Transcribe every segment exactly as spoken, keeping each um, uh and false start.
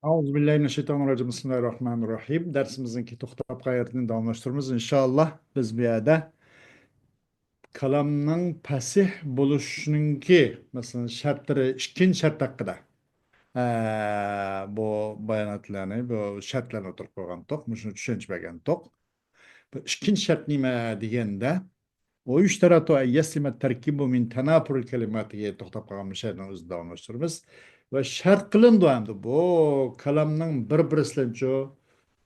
أعوذ بالله من الشيطان الرجيم. بسم الله الرحمن الرحيم. دەرسىمىزنىڭكى توختاپ قالغان يېرىدىن داۋاملاشتۇرىمىز، ئىنشائاللا. بىز بۇ يەردە كالامنىڭ پەسىھ بولۇشىنىڭكى، مەسىلەن، شەرتلىرى، ئىككىنچى شەرت ھەققىدە، ئە، بۇ باياناتلارنى، بۇ شەرتلەرنى ئوتتۇرىغا قويغانتۇق، مۇشۇنى چۈشەنچە بەرگەنتۇق. بۇ ئىككىنچى شەرت نېمە دېگەندە، ويشترط أن يسلم التركيب من تنافر الكلمات دېگەن توختاپ قالغان بۇ شەرتنىڭ ئۆزىنى داۋاملاشتۇرىمىز. ۋە شەرت قىلىنىدۇ ئەمدى بۇ كالامنىڭ بىر-بىرسىلەنچۇ،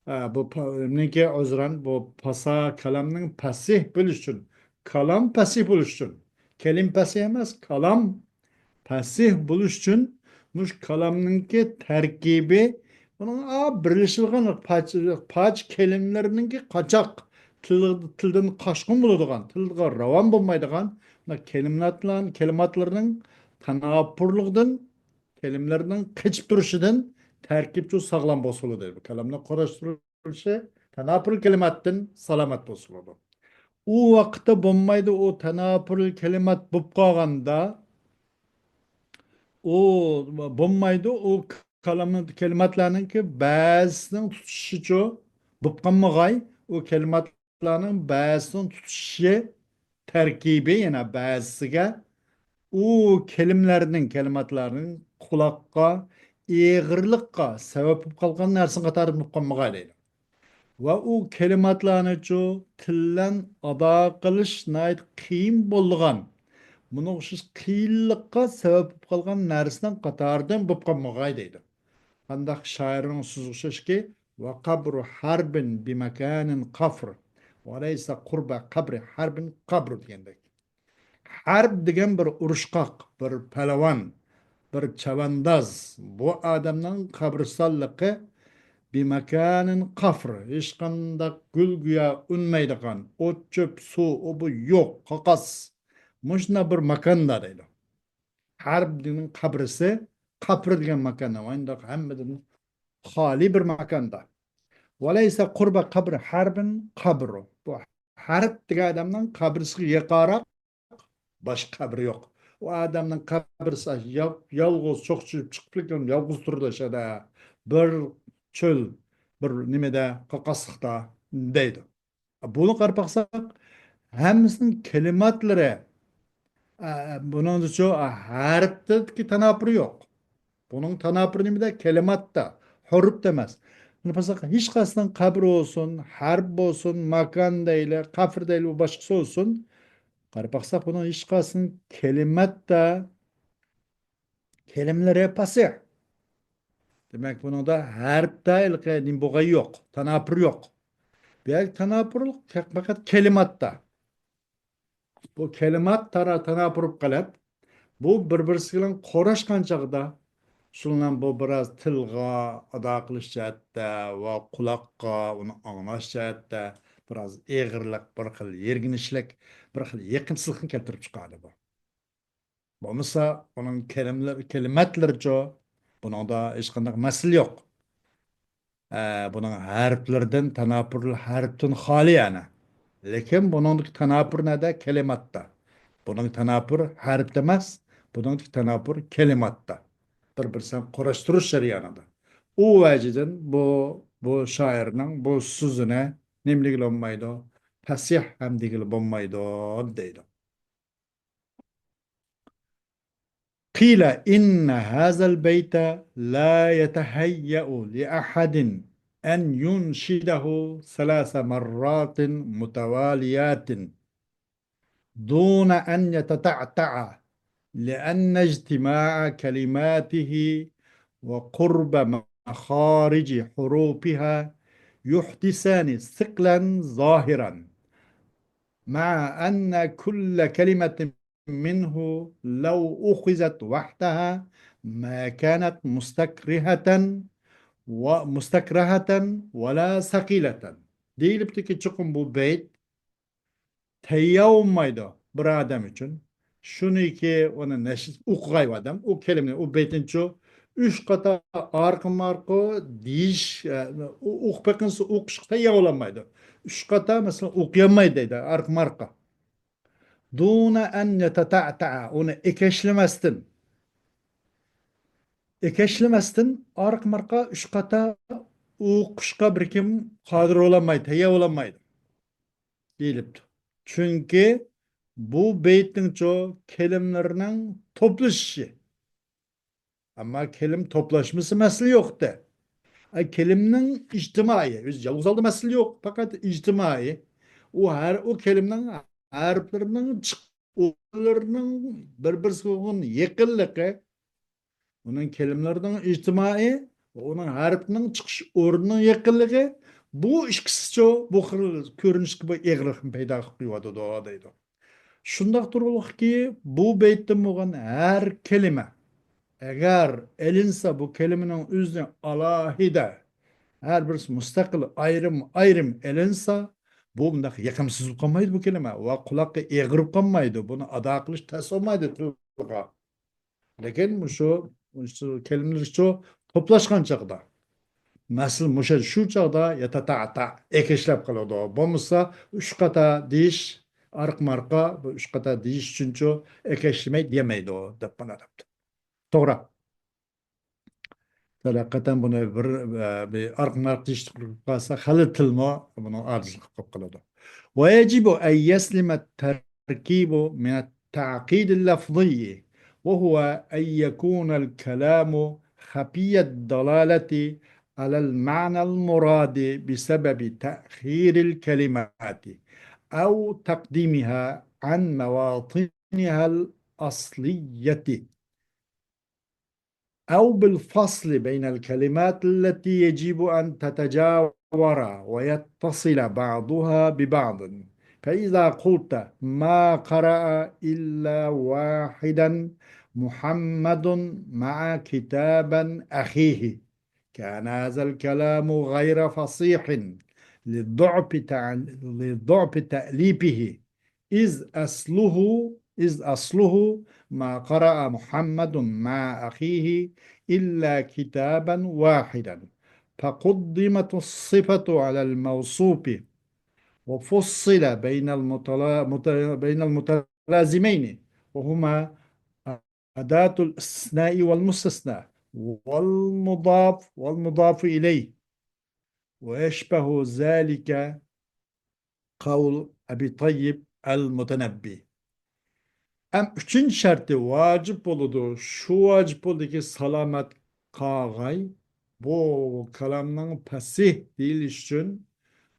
ئە، بۇ پا-، نېمىنىڭكى، ئۆزرەن، بۇ پاسا كالامنىڭ پەسىھ بولۇش ئۈچۈن، كالام پەسىھ بولۇش ئۈچۈن، كەلىم پەسىھ ئەمەس، كالام پەسىھ بولۇش ئۈچۈن مۇشۇ كالامنىڭكى تەركىبى، بۇنىڭ، ئا، بىرلىشىدىغان پارچە، پارچە كەلىمىلەرنىڭكى قاچاق تىل-، تىلدىن قاچقۇن بولىدىغان، تىلغا راۋان بولمايدىغان مۇنداق كەلىماتلار-، كەلىماتلىرىنىڭ تاناپۇرلۇقىدىن، كەلىمىلەرنىڭ قېچىپ تۇرۇشىدىن تەركىبچۇ ساغلام بولسا بولىدۇ. بۇ كالامنى قۇراشتۇرۇش قىلىشى تاناپۇرۇل كەلىماتتىن سالامەت بولسا بولىدۇ. ئۇ ۋاقىتتا بولمايدۇ، ئۇ تاناپۇرۇل كەلىمات بولۇپ قالغاندا، ئۇ بولمايدۇ، ئۇ كالام-، كەلىماتلارنىڭكى بەزىسىنىڭ تۇتىشىچۇ بولۇپ قالمىغاي، ئۇ كەلىماتلارنىڭ بەزىسىنىڭ تۇتىشى تەركىبى يەنە بەزىسىگە ئۇ كەلىمىلەرنىڭ، كەلىماتلارنىڭ قۇلاققا ئېغىرلىققا سەۋەب بولۇپ قالغان نەرسىنىڭ قاتارىدا بولۇپ قالمىغايلى. ۋە ئۇ كەلىماتلارنىچۇ تىللەن ئادا قىلىش ناھايىتى قىيىن بولىدىغان، مۇنىڭغا ئوخشاش قىيىنلىققا سەۋەب بولۇپ قالغان نەرسىنىڭ قاتارىدىن بولۇپ قالمىغاي دەيدۇ. قانداق شائىرنىڭ سۆزىگە ئوخشاشكى، وقبر حرب بمكان قفر وليس قرب قبر حرب قبر دېگەندەك. ھەرب دېگەن بىر ئۇرۇشقاق، بىر پەلۋان، بىر چەۋەنداز. بۇ ئادەمنىڭ قەبرىستانلىقى بمكان قفر، ھېچقانداق گۈل گىياھ ئۈنمەيدىغان، ئوت چۆپ، سۇ، ئۇ بۇ يوق، قاقاس. مۇشۇنداق بىر ماكاندا دەيدۇ. ھەرب دېگەن قەبرىسى، قەبر دېگەن ماكاندا، ئانداق ھەممىدىن خالىي بىر ماكاندا. وليس قرب قبر حرب قبر. بۇ ھەرب دېگەن ئادەمنىڭ قەبرىسىگە يېقىنراق باشقا قەبرە يوق. ئۇ ئادەمنىڭ قەبرىسى يا-، يالغۇز چوقچىيىپ چىقىپ كەتكەن، يالغۇز تۇرىدۇ ئاشۇ يەردە. بىر چۆل، بىر نېمىدە، قاقاسلىقتا دەيدۇ. بۇنى قاراپ باقساق، ھەممىسىنىڭ كەلىماتلىرى، ئە، بۇنىڭدىچۇ، ئە، ھەرپتىكى تاناپۇرى يوق. بۇنىڭ تاناپۇرى نېمىدە؟ كەلىماتتا، ھۇرۇپتا ئەمەس. بۇنى قارىساق، ھېچقايسىنىڭ قەبرە بولسۇن، ھەرپ بولسۇن، ماكان دەيلى، قەفر دەيلى، بۇ باشقىسى بولسۇن. قاراپ باقساق، بۇنىڭ ھېچقايسىنىڭ كەلىماتتا كەلىمىلىرى پەسىھ. دېمەك، بۇنىڭدا ھەرپتە ھېلىقى نېمە بولغىنى يوق، تاناپۇر يوق. بۇ يەردە تاناپۇرلۇق پەقەت كەلىماتتا. بۇ كەلىمات تارا-، تاناپۇر بولۇپ قېلىپ، بۇ بىر-بىرسى بىلەن قوراشقان چاغدا، شۇنىڭ بۇ بىراز تىلغا ئادا قىلىش جەھەتتە ۋە قۇلاققا ئۇنى ئاڭلاش جەھەتتە بىراز ئېغىرلىق، بىر خىل يىرگىنچلىك، بىر خىل يېقىمسىزلىقنى كەلتۈرۈپ چىقاردى بۇ. بولمىسا ئۇنىڭ كەلىملىرى، كەلىماتلىرىچۇ، بۇنىڭدا ھېچقانداق مەسىلە يوق. ئە، بۇنىڭ ھەرپلىرىدىن تاناپۇر ھەرپتىن خالىي يەنە. لېكىن بۇنىڭدىكى تاناپۇر نەدە؟ كەلىماتتا. بۇنىڭ تاناپۇر ھەرپتە ئەمەس، بۇنىڭدىكى تاناپۇر كەلىماتتا. بىر-بىرسىنى قۇراشتۇرۇش جەريانىدا. ئۇ ۋەجىدىن بۇ، بۇ شائىرنىڭ بۇ سۆزىنى نېمە دېگىلى بولمايدۇ؟ پەسىھ ھەم دېگىلى بولمايدۇ، دەيدۇ. قيل إن هذا البيت لا يتهيأ لأحد أن ينشده ثلاث مرات متواليات دون أن يتتعتع، لأن اجتماع كلماته وقرب مخارج حروفها يحدثان ثقلا ظاهرا، مع أن كل كلمة منه لو أخذت وحدها ما كانت مستكرهة و، مستكرهة ولا ثقيلة. دېيىلىپتىكى، چوقۇم بۇ بەيت تەييار بولمايدۇ بىر ئادەم ئۈچۈن. شۇنىكى ئۇنى نەشر ئوقۇغاي ئادەم، ئۇ كەلىمىنى، ئۇ بەيتنىچۇ ئۈچ قاتا ئارقىمۇ ئارقا دېيىش، ئە، ئۇ-، ئوقۇپ بېقىنسا ئوقۇشقا تەييار بولالمايدۇ. ئۈچ قاتا، مەسىلەن، ئوقۇيالمايدۇ دەيدۇ، ئارقىمۇ ئارقا. دون أن يتتعتع، ئۇنى ئېكەشلىمەستىن. ئەكەشلىمەستىن ئارقا-مارقا ئۈچ قاتا ئوقۇشقا بىر كىم قادىر بولالمايدۇ، تەييار بولالمايدۇ دېيىلىپتۇ. چۈنكى بۇ بەيتنىڭچۇ كەلىمىلىرىنىڭ توپلىشىشى. ئەمما كەلىم توپلاشمىسا مەسىلە يوقتى. ئە، كەلىمنىڭ ئىجتىمائىي، ئۆزى يالغۇز ھالدا مەسىلە يوق، پەقەت ئىجتىمائىي. ئۇ ھەر، ئۇ كەلىمنىڭ ھەرپلىرىنىڭ چىق-، ئورۇنلىرىنىڭ بىر-، بىرسىگە بولغان يېقىنلىقى، ئۇنىڭ كەلىمىلىرىنىڭ ئىجتىمائىي ۋە ئۇنىڭ ھەرپىنىڭ چىقىش ئورنىنىڭ يېقىنلىقى، بۇ ئىككىسىچۇ بۇ خىل كۆرۈنۈشكە بىر ئېغىرلىقنى پەيدا قىلىپ قويۇۋاتىدۇ، دەيدۇ. شۇنداق تۇرۇقلۇقكى، بۇ بەيتتىن بولغان ھەر كەلىمە، ئەگەر ئېلىنسا، بۇ كەلىمىنىڭ ئۆزىنى ئالاھىدە، ھەر بىرسى مۇستەقىل، ئايرىم-ئايرىم ئېلىنسا، بۇ مۇنداق يېقىمسىز بولۇپ قالمايدۇ بۇ كەلىمە ۋە قۇلاققا ئېغىر بولۇپ قالمايدۇ. بۇنى ئادا قىلىش تەس بولمايدۇ تىلغا. لېكىن مۇشۇ، مۇشۇ كەلىمىلەرچۇ توپلاشقان چاغدا، مەسىلەن، مۇشۇ، شۇ چاغدا ياتاتاتا ئەكەشلەپ قالىدۇ. بولمىسا، ئۈچ قاتا دېيىش، ئارقا-مارقا، بۇ ئۈچ قاتا دېيىش ئۈچۈنچۇ ئەكەشلىمەي دېيەلمەيدۇ، دەپ مانا دەپتۇ. توغرا. ھەقىقەتەن بۇنى بىر، بىر ئارقا-مارقا دېيىش قىلىپ قالسا، خېلى تىلمۇ بۇنىڭ ئاجىزلىقى قىلىپ قالىدۇ. ويجب أن يسلم التركيب من التعقيد اللفظي، وهو أن يكون الكلام خفي الدلالة على المعنى المراد بسبب تأخير الكلمات أو تقديمها عن مواطنها الأصلية، أو بالفصل بين الكلمات التي يجب أن تتجاور ويتصل بعضها ببعض. فإذا قلت: "ما قرأ إلا واحدا محمد مع كتابا أخيه"، كان هذا الكلام غير فصيح لضعف تع-، لضعف تأليفه، إذ أصله، إذ أصله: "ما قرأ محمد مع أخيه إلا كتابا واحدا"، فقدمت الصفة على الموصوف، وفصل بين المتلا-، مت-، بين المتلازمين، وهما أداة الاستثناء والمستثنى والمضاف والمضاف إليه، ويشبه ذلك قول أبي طيب المتنبي. ئەم ئۈچىنچى شەرتى ۋاجىپ بولىدۇ. شۇ ۋاجىپ بولىدۇكى، سالامەت قالغاي، بۇ كالامنىڭ پەسىھ دېيىلىش ئۈچۈن،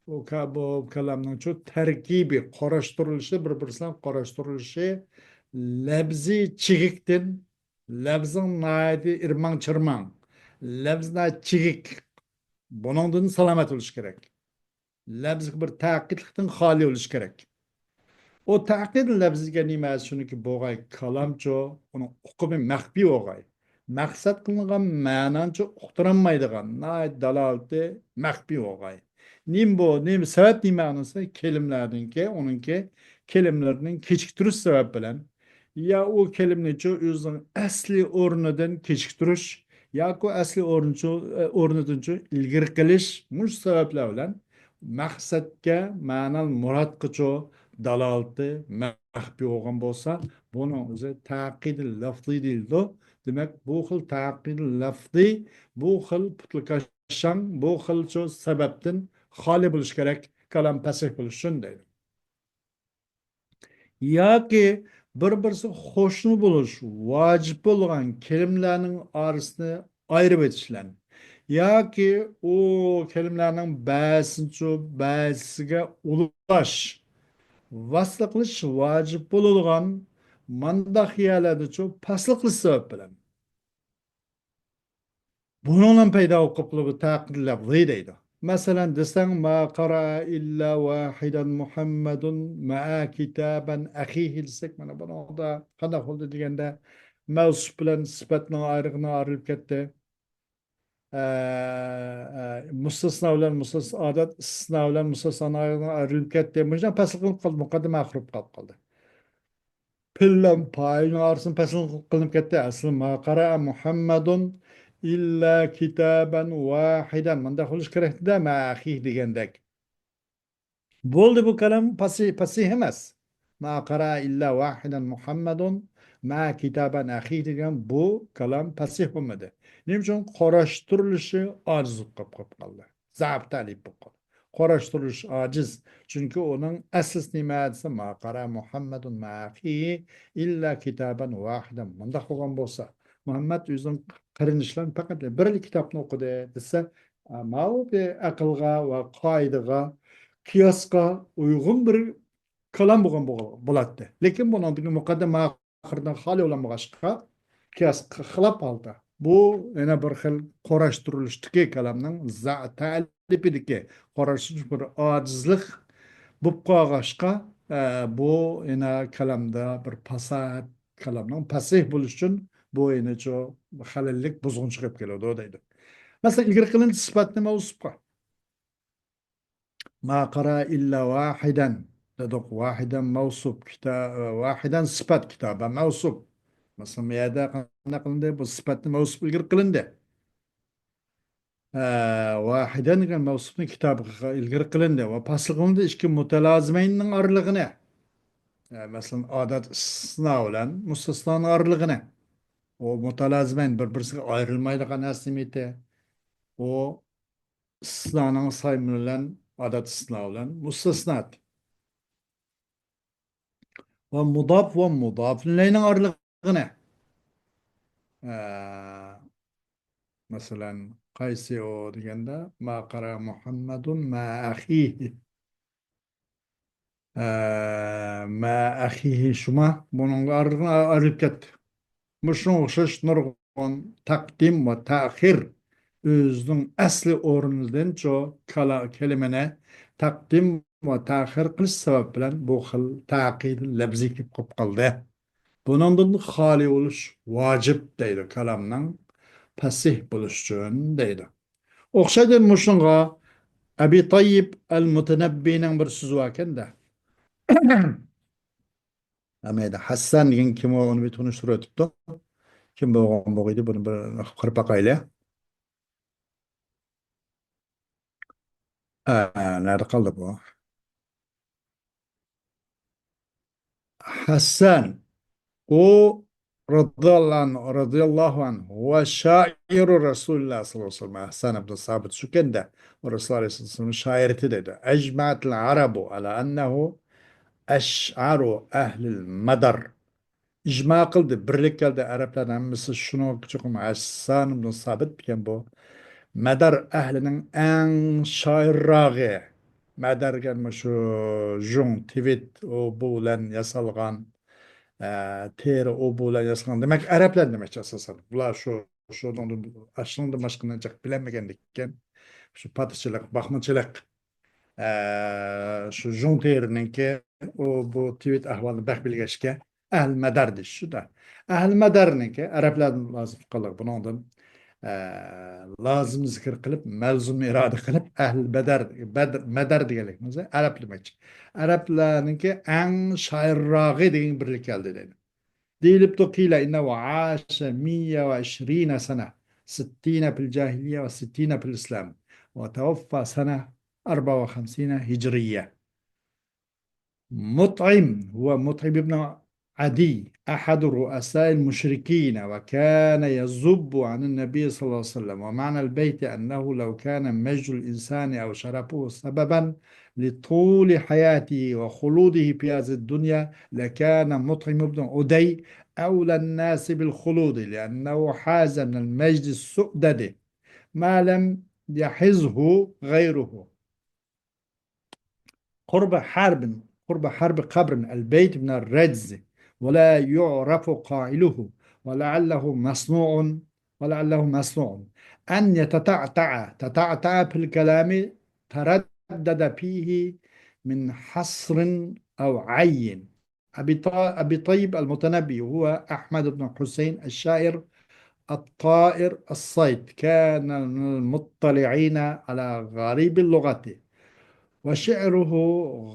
بۇ كا-، بۇ كالامنىڭ شۇ تەركىبى، قۇراشتۇرۇلۇشى، بىر-بىرسى بىلەن قۇراشتۇرۇلۇشى، لەپزى چىگىكتىن، لەپزىڭ ناھايىتى ئىرماڭ-چىرماڭ، لەپزى ناھايىتى چىگىك، بۇنىڭدىن سالامەت بولۇش كېرەك. لەپزىگە بىر تەقىدلىقتىن خالىي بولۇش كېرەك. ئۇ تەقىد لەپزى دېگەن نېمە؟ شۇنىڭكى بولغاي كالامچۇ، ئۇنىڭ ئۇقۇمى مەخپىي بولغاي. مەقسەت قىلىنغان مەنانىچۇ ئۇقتۇرالمايدىغان، ناھايىتى دالالىتى مەخپىي بولغاي. نېمە بۇ؟ نېمە سەۋەب؟ نېمە ئانىسى؟ كەلىملەردىنكى، ئۇنىڭكى كەلىملىرىنىڭ كېچىكتۈرۈش سەۋەب بىلەن يا ئۇ كەلىمنىچۇ ئۆزىنىڭ ئەسلىي ئورنىدىن كېچىكتۈرۈش، ياكى ئەسلىي ئورنىچۇ، ئورنىدىنچۇ ئىلگىرى قىلىش، مۇشۇ سەۋەبلەر بىلەن مەقسەتكە، مەنال مۇرادقىچۇ دالالىتى مەخپىي بولغان بولسا، بۇنىڭ ئۆزى تەقىدى لەفزىي دېيىلىدۇ. دېمەك، بۇ خىل تەقىدى لەفزىي، بۇ خىل پۇتلىكاشاڭ، بۇ خىلچۇ سەۋەبتىن خالىي بولۇش كېرەك، كالام پەسىھ بولۇش ئۈچۈن دەيدۇ. ياكى بىر-بىرسىگە قوشنا بولۇش ۋاجىپ بولغان كەلىمىلەرنىڭ ئارىسىنى ئايرىۋېتىش بىلەن، ياكى ئۇ كەلىمىلەرنىڭ بەزىسىنىچۇ بەزىسىگە ئۇلاش، ۋاسىتە قىلىش ۋاجىپ بولىدىغان مانداق يەرلەردىچۇ پەسىل قىلىش سەۋەب بىلەن. بۇنىڭدىن پەيدا بولۇپ قالىدۇ تەقىد لەفزىي دەيدۇ. مەسىلەن، دېسەڭ، ما قرأ إلا واحدا محمد مع كتابا أخيه دېسەك، مانا بۇنىڭدا قانداق بولدى دېگەندە، مەۋسۇپ بىلەن سۈپەتنىڭ ئايرىغىنى ئايرىلىپ كەتتى. ئە، ئە، مۇستەسنا بىلەن مۇستەس-، ئادەت، ئىستىسنا بىلەن مۇستەسنانىڭ ئايرىغىنى ئايرىلىپ كەتتى. مۇشۇنداق پەسىل قىلىپ قالدى، مۇقەددىمە ئاخىر بولۇپ قالىپ قالدى. پىل بىلەن پائىلنىڭ ئارىسىنى پەسىل قىلىنىپ كەتتى. ئەسلى ما قەرەئە مۇھەممەدۇن ئىللا كىتابەن ۋاھىدەن. مۇنداق بولۇش كېرەكتى-دە، مەئەخىھ دېگەندەك. بولدى، بۇ كالام پەسىھ، پەسىھ ئەمەس. ما قەرەئە ئىللا ۋاھىدەن مۇھەممەدۇن مە كىتابەن ئەخى دېگەن بۇ كالام پەسىھ بولمىدى. نېمە ئۈچۈن؟ قۇراشتۇرۇلۇشى ئاجىز بولۇپ قاپ-، قاپ قالدى. زەئپ تەلىپ بولۇپ قالدى. قۇراشتۇرۇلۇش ئاجىز. چۈنكى ئۇنىڭ ئەسلىسى نېمە دېسە، ما قەرە مۇھەممەدۇن مە ئەخىھى ئىللا كىتابەن ۋاھىدەن. مۇنداق بولغان بولسا، مۇھەممەد ئۆزىنىڭ قېرىندىشلىرىنى پەقەت بىرلا كىتابنى ئوقۇدى دېسە، ماۋۇ بىر ئەقىلغا ۋە قائىدىغا، قىياسقا ئۇيغۇن بىر كالام بولغان بولغان بولاتتى. لېكىن بۇنىڭدىكى مۇقەددىمە ئاخىرىدىن خالىي بولغان بولغاچقا، قىياسقا خىلاپ ھالدا، بۇ يەنە بىر خىل قۇراشتۇرۇلۇشتىكى كالامنىڭ زە-، تەلىپىدىكى قۇراشتۇرۇلۇش بىر ئاجىزلىق بولۇپ قالغاچقا، ئە، بۇ يەنە كالامدا بىر پاساھەت، كالامنىڭ پەسىھ بولۇشى ئۈچۈن بۇ يەنە شۇ خەلەللىك، بۇزغۇنچىلىق ئېلىپ كېلىدۇ دەيدۇ. مەسىلەن، ئىلگىرى قىلىندى سىپەتنى مەۋسۇپقا. ما قەرە ئىللا ۋاھىدەن دېدۇق. ۋاھىدەن مەۋسۇپ، كىتا-، ۋاھىدەن سىپەت، كىتابەن مەۋسۇپ. مەسىلەن، بۇ يەردە قانداق قىلىندى؟ بۇ سىپەتنى مەۋسۇپ ئىلگىرى قىلىندى. ئە، ۋاھىدەن دېگەن مەۋسۇپنى كىتابقا ئىلگىرى قىلىندى ۋە پەسلى قىلىندى ئىككى مۇتەلازىمەيننىڭ ئارىلىقىنى. ئە، مەسىلەن، ئادەت ئىستىسنا بىلەن مۇستەسنانىڭ ئارىلىقىنى. ئۇ مۇتەلازىمەين بىر-بىرسىگە ئايرىلمايدىغان نەرسە نېمىتى؟ ئۇ ئىستىسنانىڭ سايمىنى بىلەن، ئادەت ئىستىسنا بىلەن مۇستەسنا. ۋە مۇداپ ۋە مۇداپ ئىلەينىڭ ئارىلىقىنى. ئە، مەسىلەن، قايسى ئۇ دېگەندە، ما قەرە مۇھەممەدۇن مە ئەخىھى. ئە، مە ئەخىھى شۇما، بۇنىڭغا ئارىلىقىنى ئايرىپ كەتتى. مۇشۇنىڭغا ئوخشاش نۇرغۇن تەقدىم ۋە تەخىر ئۆزىنىڭ ئەسلى ئورنىدىن چۇ كالا-، كەلىمىنى تەقدىم ۋە تەخىر قىلىش سەۋەبى بىلەن بۇ خىل تەقىد لەپزى كېلىپ قالدى. بۇنىڭدىن خالىي بولۇش ۋاجىپ دەيدۇ، كالامنىڭ پەسىھ بولۇش ئۈچۈن دەيدۇ. ئوخشايدۇ مۇشۇنىڭغا ئەبى تەييىب ئەل مۇتەنەببىنىڭ بىر سۆزى باركەن-دە. ئەمەيدە ھەسسان دېگەن كىم ئۇ، ئۇنى بىر تونۇشتۇرۇۋېتىپتۇ. كىم بولغان بولغىيدى، بۇنى بىر قاراپ باقايلى. ئە، نەدە قالدى بۇ؟ ھەسسان، ئۇ رەزىياللاھۇ ئەنھۇ، رەزىياللاھۇ ئەنھۇ، ھۇۋە شائىرۇ رەسۇلىللاھ سەللەللاھۇ ئەلەيھى ۋەسەللەم، ھەسسان ئىبن سابىت شۇكەندە، ئۇ رەسۇلۇللاھ ئەلەيھىسسالام شائىرى دەيدۇ. ئەجمەئەتىل ئەرەبۇ ئەلا ئەننەھۇ ئەشئەرۇ ئەھلىل مەدار. ئىجما قىلدى، بىرلىك كەلدى، ئەرەبلەرنىڭ ھەممىسى شۇنىڭغا چوقۇم ھەسسان ئىبن سابىت ئىكەن بۇ. مەدار ئەھلىنىڭ ئەڭ شائىرراغى. مەدار دېگەن مۇشۇ ژۇڭ، تىۋىت، ئۇ بۇ بىلەن ياسالغان، ئە، تېرە ئۇ بۇ بىلەن ياسالغان. دېمەك، ئەرەبلەر دېمەكچى ئاساسەن. بۇلار شۇ، شۇنىڭدىن، ئاشۇنىڭدىن باشقىنى جىق بىلەلمىگەندىكىن، شۇ پاتىچىلىق، باقمىچىلىق، ئە، شۇ ژۇڭ تېرىنىڭكى ئۇ بۇ تىۋىت ئەھۋالىنى بەك بىلگەچكە، ئەھلى مەدار دېيىش شۇ-دە. ئەھلى مەدارنىڭكى ئەرەبلەردىن لازىم قىلغان. بۇنىڭدىن، ئە، لازىم زىكىر قىلىپ، مەلزۇم ئىرادە قىلىپ، ئەھلى بەدەر، بەدر، مەدار دېگەنلىك بولسا ئەرەب دېمەكچى. ئەرەبلەرنىڭكى ئەڭ شائىرراغى دېگەن بىرلىك كەلدى دەيدۇ. دېيىلىپتۇ، قىيلە ئىننەھۇ عاشە مىيە ۋە ئىشرىنە سەنە، سىتتىنە پىل جاھىلىيە ۋە سىتتىنە پىل ئىسلام، ۋە تەۋەففا سەنە ئەربە ۋە خەمسىنە ھىجرىيە. مطعم هو مطعم بن عدي، أحد رؤساء المشركين، وكان يذب عن النبي صلى الله عليه وسلم. ومعنى البيت أنه لو كان مجد الإنسان أو شرفه سببا لطول حياته وخلوده في هذه الدنيا، لكان مطعم بن عدي أولى الناس بالخلود، لأنه حاز من المجد السؤدد ما لم يحزه غيره. قرب حرب، قرب حرب قبر البيت من الرجز، ولا يعرف قائله، ولعله مصنوع، ولعله مصنوع. أن يتتعتع، تتعتع في الكلام، تردد فيه من حصر أو عي. أبي ط-، أبي طيب المتنبي هو أحمد بن حسين الشاعر الطائر الصيد، كان من المطلعين على غريب اللغة، وشعره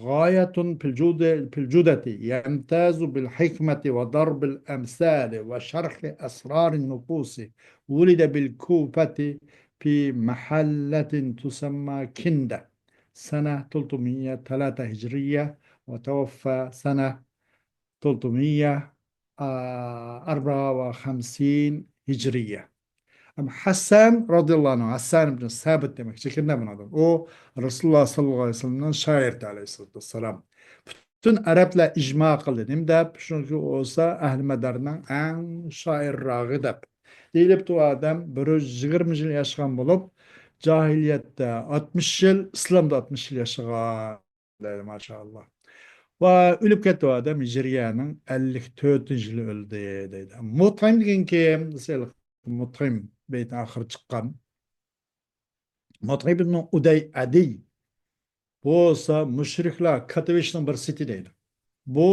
غاية في الجود-، في الجودة، يمتاز بالحكمة وضرب الأمثال وشرح أسرار النفوس. ولد بالكوفة في محلة تسمى كندة سنة ثلاثمية وثلاثة هجرية، وتوفى سنة ثلاثمية ئاربعة وخمسين هجرية. ئەم ھەسسان رازىياللاھۇ ئەنھۇ، ھەسسان ئىبن سابىت دېمەكچىكەن-دە بۇنىڭدىن. ئۇ رەسۇلۇللاھ سەللەللاھۇ ئەلەيھى ۋەسەللەمنىڭ شائىرىدى ئەلەيھىسسالاتۇ ۋەسسالام. پۈتۈن ئەرەبلەر ئىجما قىلدى. نېمە دەپ؟ چۈنكى ئۇ بولسا ئەھلى مەدارنىڭ ئەڭ شائىر راغى دەپ. دېيىلىپتۇ ئادەم بىر يۈز يىگىرمە يىل ياشىغان بولۇپ، جاھىلىيەتتە ئاتمىش يىل، ئىسلامدا ئاتمىش يىل ياشىغان. دەيدۇ، ماشائاللا. ۋە ئۆلۈپ كەتتى ئۇ ئادەم ھىجرىيەنىڭ ئەللىك تۆتىنچى يىلى ئۆلدى، دەيدۇ. مۇتئىم دېگەن كىم؟ دېسە، مۇتئىم بەيتنىڭ ئاخىرى چىققان. مۇتئىم ئىبن ئۇدەي ئەدىي. بۇ بولسا مۇشرىكلار كاتىۋىچنىڭ بىرسى ئىدى دەيدۇ. بۇ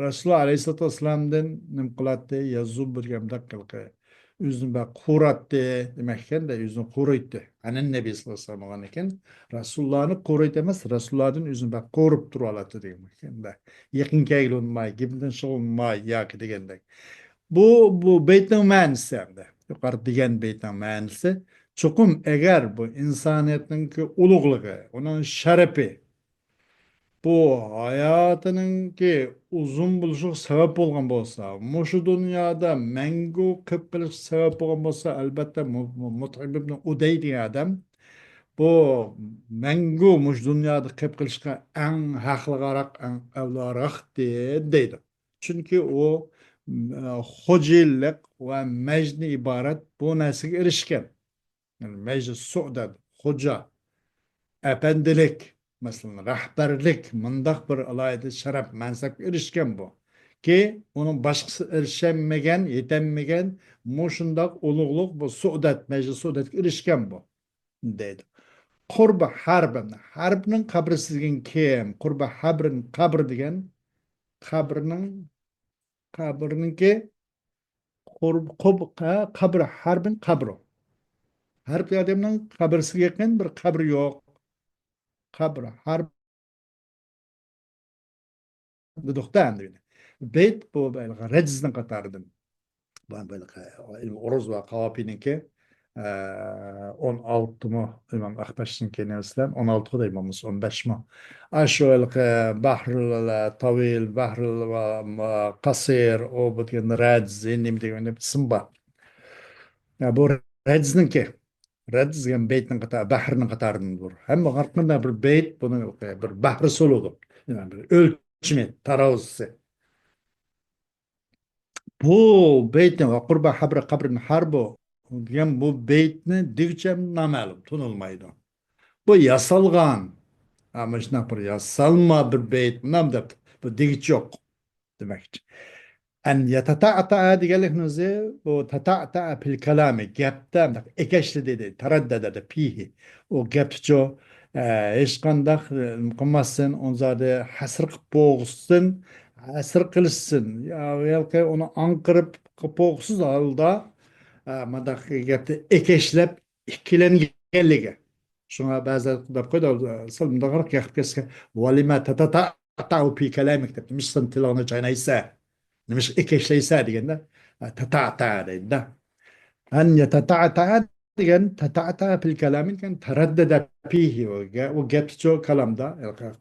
رەسۇلۇللا ئەلەيھىسسالاتۇ ۋەسسالامدىن نېمە قىلاتتى؟ يەزۇ بىر گەمدەك قىلقى. ئۆزىنى بەك قورۇيتتى دېمەككەن-دە، ئۆزىنى قورۇيتتى. ئەنەن نەبى سەللەللاھۇ ئەلەيھى ۋەسەللەم بولغان ئىكەن، رەسۇلۇللانى قورۇيتتى ئەمەس، رەسۇلۇللادىن ئۆزىنى بەك قورۇپ تۇرۇۋالاتتى دېگەن ئىكەن-دە. يېقىن كەلگىلى بولماي، گېپىدىن شۇغۇللانماي ياكى دېگەندەك. بۇ، بۇ بەيتنىڭ مەنىسى ئەمدى. يۇقىرىدا دېگەن بەيتنىڭ مەنىسى. چوقۇم ئەگەر بۇ ئىنسانىيەتنىڭكى ئۇلۇغلۇقى، ئۇنىڭ شەرىپى، بۇ ھاياتىنىڭكى ئۇزۇن بولۇشىغا سەۋەب بولغان بولسا، مۇشۇ دۇنيادا مەڭگۈ قېلىپ قېلىشقا سەۋەب بولغان بولسا، ئەلبەتتە، مۇ-، مۇ-، مۇتئىم ئىبن ئۇدەي دېگەن ئادەم، بۇ مەڭگۈ مۇشۇ دۇنيادا قېلىپ قېلىشقا ئەڭ ھەقلىقراق، ئەڭ ئەۋلاراقتى دەيدۇ. چۈنكى ئۇ، م-، خوجىلىق ۋە مەجدىن ئىبارەت بۇ نەرسىگە ئېرىشكەن. يەنى مەجلىس سۇدەت، خوجا، ئەپەندىلىك، مەسىلەن، رەھبەرلىك، مۇنداق بىر ئالاھىدە شەرەپ، مەنسەپكە ئېرىشكەن بۇ. كى، ئۇنىڭ باشقىسى ئېرىشەلمىگەن، يېتەلمىگەن مۇشۇنداق ئۇلۇغلۇق، بۇ سۇدەت، مەجلىس سۇدەتكە ئېرىشكەن بۇ، دەيدۇ. قۇربى ھەرب، ھەربنىڭ قەبرىسى دېگەن كىم؟ قۇربى ھەبرىن قەبر دېگەن قەبرىنىڭ، قەبرىنىڭكى قۇرب-، قۇب-، قە-، قەبرى، ھەربىن قەبرۇ. ھەرب ئادەمنىڭ قەبرىسىگە يېقىن بىر قەبرە يوق. قەبرە، ھەرب دېدۇق-تە ئەمدى. بەيت بۇ بەيلىقى رەجزنىڭ قاتارىدىن. بۇ بەيلىقى ئورۇز ۋە قاۋاپىنىڭكى، ئە، ئون ئالتىمۇ ئىمام ئەخپەشنىڭكى نېمىسى بىلەن؟ ئون ئالتىغۇ دەيمەن، بولمىسا ئون بەشمۇ؟ ئاشۇ ھېلىقى بەھرۇل تاۋىل، بەھرۇل ۋە قاسىر، ئۇ بۇ دېگەن رەجز، نېمە دېگەن ئىسىم بار. يا، بۇ رەجزنىڭكى. رەجز دېگەن بەيتنىڭ قاتارى، بەھرنىڭ قاتارىدىندۇر. ھەممە ھەر قانداق بىر بەيت بۇنىڭ بىر بەھرىسى بولىدۇ. يەنى بىر ئۆلچىمى، تارازىسى. بۇ بەيتنى، ۋە قۇربى ھەبرى قەبرىن ھەربۇ دېگەن بۇ بەيتنى دېگۈچى نامەلۇم، تونۇلمايدۇ. بۇ ياسالغان، ھە، مۇشۇنداق بىر ياسالما بىر بەيت، مۇنداق دەپ، بۇ دېگۈچى يوق دېمەكچى. ئەن يەتەتەئتەئە دېگەنلىكنىڭ ئۆزى، بۇ تەتەئتەئە پىل كالامى، گەپتە مۇنداق ئەكەشلىدى، تەرەددەدە پىھى. ئۇ گەپتىچۇ، ئە، ھېچقانداق، ئە، قىلماسسىن، ئۇنزادە ھەسىر قىلىپ بوغۇسسىن، ھەسىر قىلىشسىن. يا، ياكى ئۇنى ئاڭقىرىپ بوغۇسىز ھالدا، ئە، مۇنداق گەپتە ئەكەشلەپ ئىككىلەنگەنلىكى. شۇڭا بەزىلەر دەپ قويىدۇ، سەل مۇنداقراق گەپ كەتسە، ۋەلىمە تەتەتەئتەئۇ پى كالامىك دەپ، نېمىشقا سەن تىلىڭنى چاينايسەن؟ نېمىشقا ئېكەشلەيسەن دېگەندە، تەتەئتەئە دەيدۇ-دە. ئەن يەتەتەئتەئە دېگەن تەتەئتەئە پىل كالامى دېگەن تەرەددەدە پىھى، ئۇ گە-، ئۇ گەپتىچۇ كالامدا،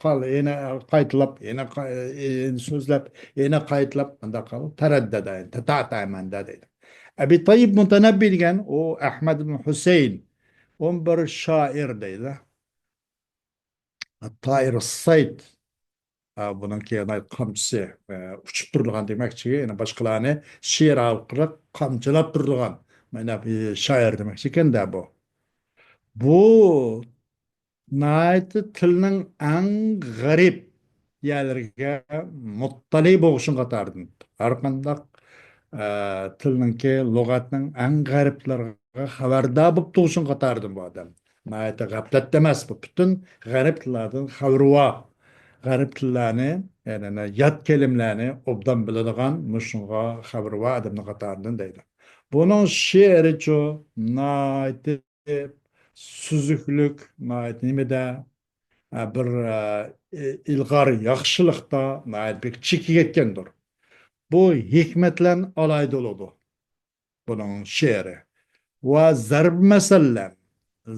قال-، يەنە قايتىلاپ، يەنە قا-، يەنە سۆزلەپ، يەنە قايتىلاپ، مۇنداق قىلىپ، تەرەددەدە، يەنى تەتەئتەئە مەندە دەيدۇ. ئەبى تەييىب مۇتەنەببى دېگەن، ئۇ ئەھمەد ئىبن ھۈسەيىن، ئۇ بىر شائىر دەيدۇ. تائىر سەيد. ئا، بۇنىڭكى يەنە قامچىسى، ئە، ئۇچۇپ تۇرىدىغان دېمەكچى، يەنە باشقىلارنى شېئىر ئارقىلىق قامچىلاپ تۇرىدىغان. مانا بىر شائىر دېمەكچى ئىكەن-دە بۇ. بۇ ناھايىتى تىلنىڭ ئەڭ غەرىب يەرلىرىگە مۇتتەلى بولغۇچىنىڭ قاتارىدىن. ھەر قانداق، ئە، تىلنىڭكى، لۇغەتنىڭ ئەڭ غەرىبلىرىگە خەۋەردار بولۇپ تۇرغۇچىنىڭ قاتارىدىن بۇ ئادەم. ناھايىتى غەپلەتتە ئەمەس، بۇ پۈتۈن غەرىب تىللاردىن خەۋىرى بار. غەرىب تىللارنى، يەنى يات كەلىمىلەرنى ئوبدان بىلىدىغان، مۇشۇنىڭغا خەۋىرى بار ئادەمنىڭ قاتارىدىن دەيدۇ. بۇنىڭ شېئىرىچۇ ناھايىتى سۈزۈكلۈك، ناھايىتى نېمىدە، ئە، بىر، ئە، ئىلغار ياخشىلىقتا ناھايىتى بەك چېكىگە يەتكەندۇر. بۇ ھېكمەت بىلەن ئالاھىدە بولىدۇ بۇنىڭ شېئىرى. ۋە زەرب مەسەللەر،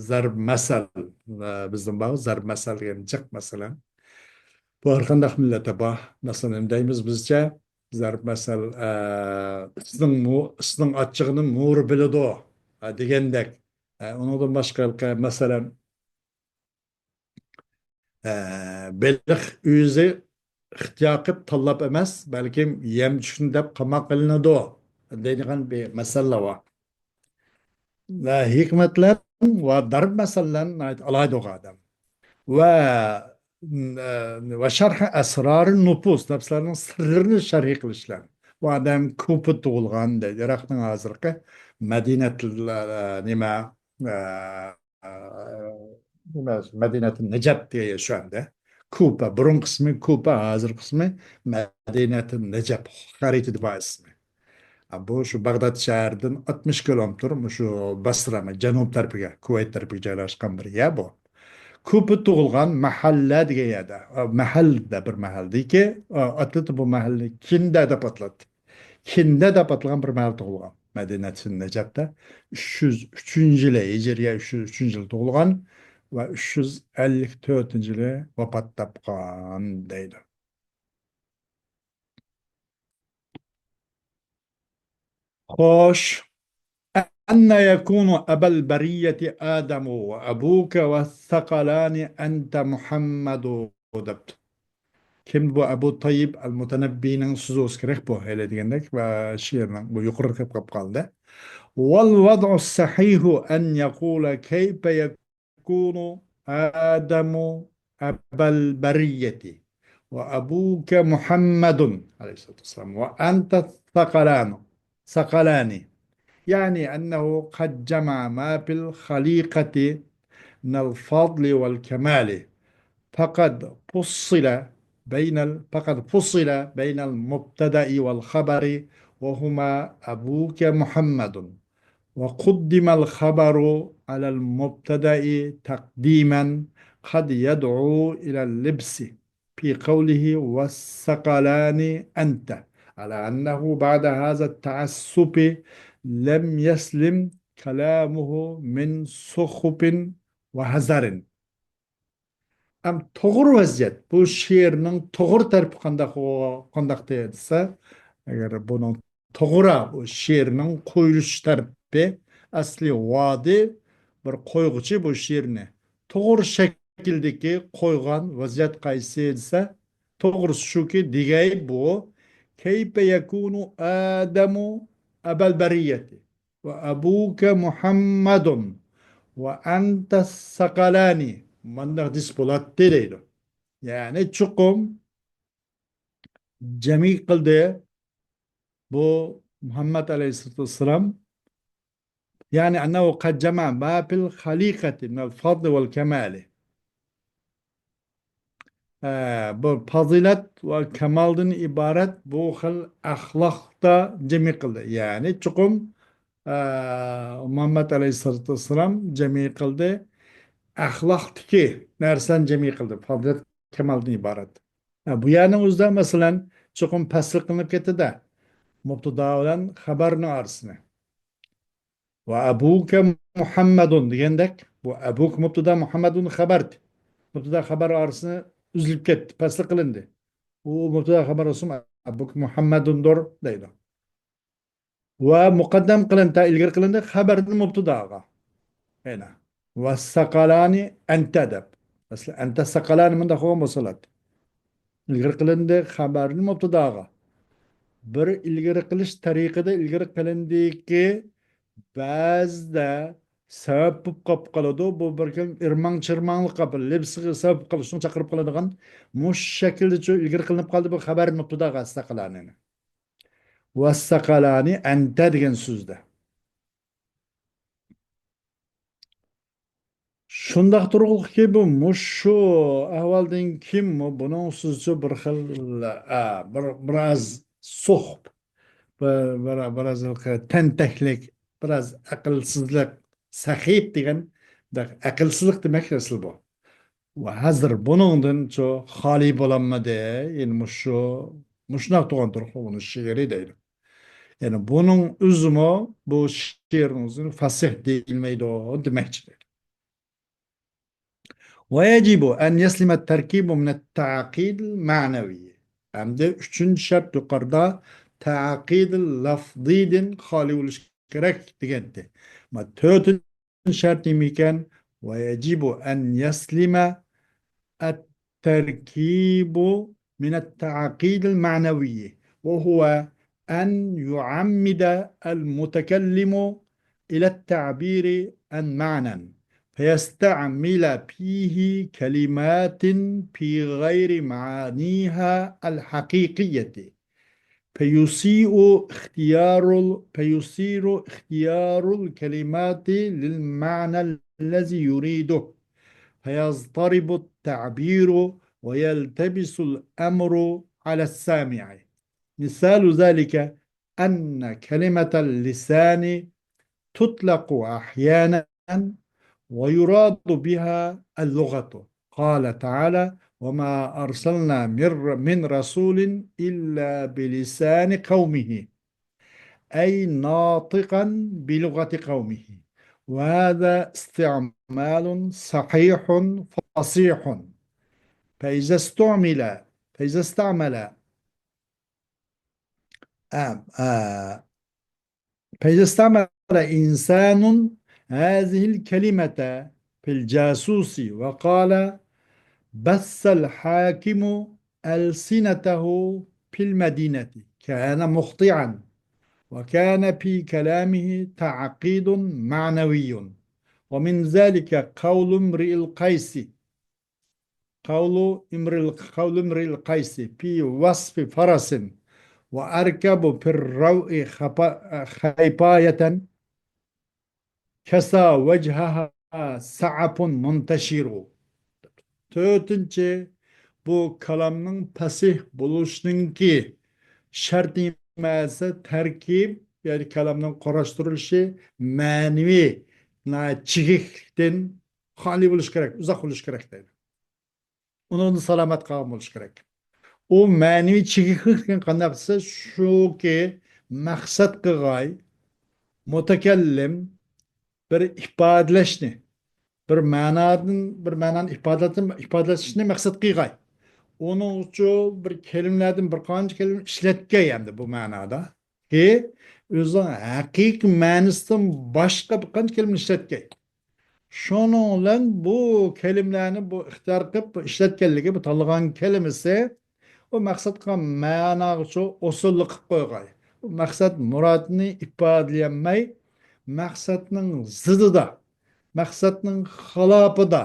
زەرب مەسەل، ئە، بىزدىن بار زەرب مەسەل دېگەن جىق مەسىلەن. بۇ ھەر قانداق مىللەتتە بار. مەسىلەن، نېمە دەيمىز بىزچە؟ زەرب مەسەل، ئە، ئىتنىڭ مۇ-، ئىتنىڭ ئاچچىقىنى مورا بىلىدۇ، ئە، دېگەندەك. ئە، ئۇنىڭدىن باشقا، مەسىلەن، ئە، بېلىق ئۆزى ئىختىيار قىلىپ تاللاپ ئەمەس، بەلكىم يەم چۈشتى دەپ قاماق ئېلىنىدۇ دەيدىغان بىر مەسەللەر بار. ۋە ھېكمەتلەر ۋە دەرب مەسەللەرنى ناھايىتى ئالاھىدە ئوقۇغان ئادەم. ۋە، ۋە شەرھى ئەسرارى نۇپۇس، نەپسلەرنىڭ سىرلىرىنى شەرھ قىلىشلار. بۇ ئادەم كۇفا تۇغۇلغان دەيدۇ. ئىراقنىڭ ھازىرقى مەدىنەتۇل، نېمە، ئە، نېمە، مەدىنەتۇل نەجەف دېگەن يەر شۇ ئەمدى. كۇفا، بۇرۇنقى ئىسمى كۇفا، ھازىرقى ئىسمى مەدىنەتۇل نەجەف، خەرىتىدە بار ئىسمى. بۇ شۇ باغداد شەھىرىدىن ئاتمىش كىلومېتىر، مۇشۇ بەسرە، جەنۇب تەرىپىگە، كۇۋەيت تەرىپىگە جايلاشقان بىر يەر بۇ. كۇفا تۇغۇلغان، مەھەللە دېگەن يەردە، ئە، مەھەلدە بىر مەھەلدىكى، ئە، ئاتلىتى بۇ مەھەللىنى كىندە دەپ ئاتىلاتتى. كىندە دەپ ئاتالغان بىر مەھەلدە تۇغۇلغان. مەدىنەتۇل نەجەفتە ئۈچ يۈز ئۈچىنچى يىلى، ھىجرىيە ئۈچ يۈز ئۈچىنچى يىلى تۇغۇلغان ۋە ئۈچ يۈز ئەللىك تۆتىنچى يىلى ۋاپات تاپقان دەيدۇ. خوش. أن يكون أبا البرية آدم وأبوك والثقلان أنت محمد دەپتۇ. كىم بۇ؟ ئەبۇ تەييىب ئەل مۇتەنەببىنىڭ سۆزى بولسا كېرەك بۇ، ھېلى دېگەندەك، ۋە شېئىرنىڭ بۇ يۇقىرىدا كېلىپ قالدى. والوضع الصحيح أن يقول كيف يكون يكون آدم أبا البرية وأبوك محمد عليه الصلاة والسلام وأنت الثقلان، ثقلان، يعني أنه قد جمع ما في الخليقة من الفضل والكمال، فقد فصل بين ال-، فقد فصل بين المبتدأ والخبر، وهما أبوك محمد، وقدم الخبر على المبتدأ تقديما قد يدعو إلى اللبس في قوله والثقلان أنت، على أنه بعد هذا التعسف لم يسلم كلامه من سخف وهزر. ئەم توغرا ۋەزىيەت، بۇ شېئىرنىڭ توغرا تەرىپى قانداق، قانداق دېسە، ئەگەر بۇنىڭ توغرا، بۇ شېئىرنىڭ قويۇلۇش تەرىپى، ئەسلى ۋادى بىر قويغۇچى بۇ شېئىرنى توغرا شەكىلدىكى قويغان ۋەزىيەت قايسى دېسە، توغرىسى شۇكى، دېگەي بۇ، كيف يكون آدم أبا البرية وأبوك محمد وأنت الثقلان، مانداق دېسە بولاتتى دەيدۇ. يەنى چوقۇم جەمئىي قىلدى بۇ مۇھەممەد ئەلەيھىسسالاتۇ ۋەسسالام. يەنى أنه قد جمع ما في الخليقة من الفضل والكمال. ئە، بۇ پازىلەت ۋە كامالدىن ئىبارەت بۇ خىل ئەخلاقتا جەمئىي قىلدى. يەنى چوقۇم، ئە، مۇھەممەد ئەلەيھىسسالاتۇ ۋەسسالام جەمئىي قىلدى. ئەخلاقتىكى نەرسىلەرنى جەمئىي قىلدى. پازىلەت كامالدىن ئىبارەت. ئە، بۇ يەرنىڭ ئۆزىدە، مەسىلەن، چوقۇم پەسلىك قىلىنىپ كەتتى-دە، مۇبتىدا بىلەن خەبەرنىڭ ئارىسىنى. ۋە ئەبۇكە مۇھەممەدۇن دېگەندەك، بۇ ئەبۇك مۇبتىدا، مۇھەممەدۇن خەبەر. مۇبتىدا خەبەر ئارىسىنى ئۈزۈلۈپ كەتتى، پەسلىك قىلىندى. ئۇ مۇبتىدا خەبەر بولسىمۇ، ئەبۇك مۇھەممەدۇندۇر دەيدۇ. ۋە مۇقەددەم قىلىندى، ئىلگىرى قىلىندى، خەبەردىن مۇبتىداغا. ئەنە. ۋە سەقەلانى ئەنتە دەپ. ئەسلى ئەنتە سەقەلانى مۇنداق بولغان بولسا بولاتتى. ئىلگىرى قىلىندى خەبەردىن مۇبتىداغا. بىر ئىلگىرى قىلىش تەرىقىدە ئىلگىرى قىلىندىكى، بەزىدە سەۋەب بولۇپ قاپ قالىدۇ. بۇ بىر خىل ئىرماڭ-چىرماڭلىققا، بىر لىبسىغا سەۋەب بولۇپ قالىدۇ. شۇنى چاقىرىپ قالىدىغان مۇشۇ شەكىلدىچۇ ئىلگىرى قىلىنىپ قالدى بۇ خەبەر مۇبتىداغا سەقەلانىنى. ۋە سەقەلانى ئەنتە دېگەن سۆزدە. شۇنداق تۇرغۇلۇقكى، بۇ مۇشۇ ئەھۋالدىن كېيىنمۇ بۇنىڭ سۆزىچۇ بىر خىل، ئە، بىر، بىر ئاز سوخ، بىر، بىر، بىر ئاز تەنتەكلىك، بىر ئاز ئەقىلسىزلىق، سەخىف دېگەن، ئەقىلسىزلىق دېمەك ئەسلى بۇ. ۋە ھازىر بۇنىڭدىنچۇ خالىي بولالمىدى. يەنى مۇشۇ، مۇشۇنداق تۇغان تۇرۇقلۇق بۇنىڭ شېئىرى دەيدۇ. يەنى بۇنىڭ ئۆزىمۇ بۇ شېئىرنىڭ ئۆزىنى فاسىھ دېيىلمەيدۇ دېمەكچى. ويجب أن يسلم التركيب من التعقيد المعنوي. ئەمدى ئۈچىنچى شەرت يۇقىرىدا تەقىدىل لەفزىدىن خالىي بولۇش كېرەك دېگەنتى. ما تۆتىنچى شەرت نېمىكەن؟ ويجب أن يسلم التركيب من التعقيد المعنوي، وهو أن يعمد المتكلم إلى التعبير عن معنى، فيستعمل فيه كلمات في غير معانيها الحقيقية، فيسيء اختيار ال-، فيصير اختيار الكلمات للمعنى الذي يريده، فيضطرب التعبير ويلتبس الأمر على السامع. مثال ذلك أن كلمة اللسان تطلق أحيانا ويراد بها اللغة. قال تعالى: وما أرسلنا من، من رسول إلا بلسان قومه، أي ناطقا بلغة قومه. وهذا استعمال صحيح فصيح. فإذا استعمل، فإذا استعمل، آه، آه، فإذا استعمل إنسان هذه الكلمة في الجاسوس وقال: بث الحاكم ألسنته في المدينة، كان مخطئا، وكان في كلامه تعقيد معنوي، ومن ذلك قول امرئ القيس، قول امرئ، قول امرئ القيس في وصف فرس: وأركب في الروع خفا-، خيفاية كسى وجهها سعف منتشر. تۆتىنچى، بۇ كالامنىڭ پەسىھ بولۇشنىڭكى شەرتى نېمە دېسە، تەركىب، يەنى كالامنىڭ قۇراشتۇرۇلۇشى مەنىۋى ناھايىتى چىگىكلىكتىن خالىي بولۇشى كېرەك، ئۇزاق بولۇشى كېرەك دەيدۇ. ئۇنىڭدىن سالامەت قالغان بولۇشى كېرەك. ئۇ مەنىۋى چىگىكلىك دېگەن قانداق دېسە، شۇكى، مەقسەت قىلغاي، مۇتەكەللىم بىر ئىپادىلەشنى، بىر مەنادىن، بىر مەنانى ئىپادىلەشنى، ئىپادىلەشنى مەقسەت قىلغاي. ئۇنىڭ ئۈچۈن بىر كەلىمىلەردىن بىر قانچە كەلىمە ئىشلەتكەي ئەمدى بۇ مەنادا. كى، ئۆزىنىڭ ھەقىقىي مەنىسىدىن باشقا بىر قانچە كەلىمە ئىشلەتكەي. شۇنىڭ بىلەن بۇ كەلىمىلەرنى بۇ ئىختىيار قىلىپ بۇ ئىشلەتكەنلىكى، بۇ تاللىغان كەلىمىسى، ئۇ مەقسەت قىلغان مەناغىچە ئۇسۇللۇق قىلىپ قويغاي. بۇ مەقسەت مۇرادنى ئىپادىلىيەلمەي، مەقسەتنىڭ زىدىدا، مەقسەتنىڭ خىلاپىدا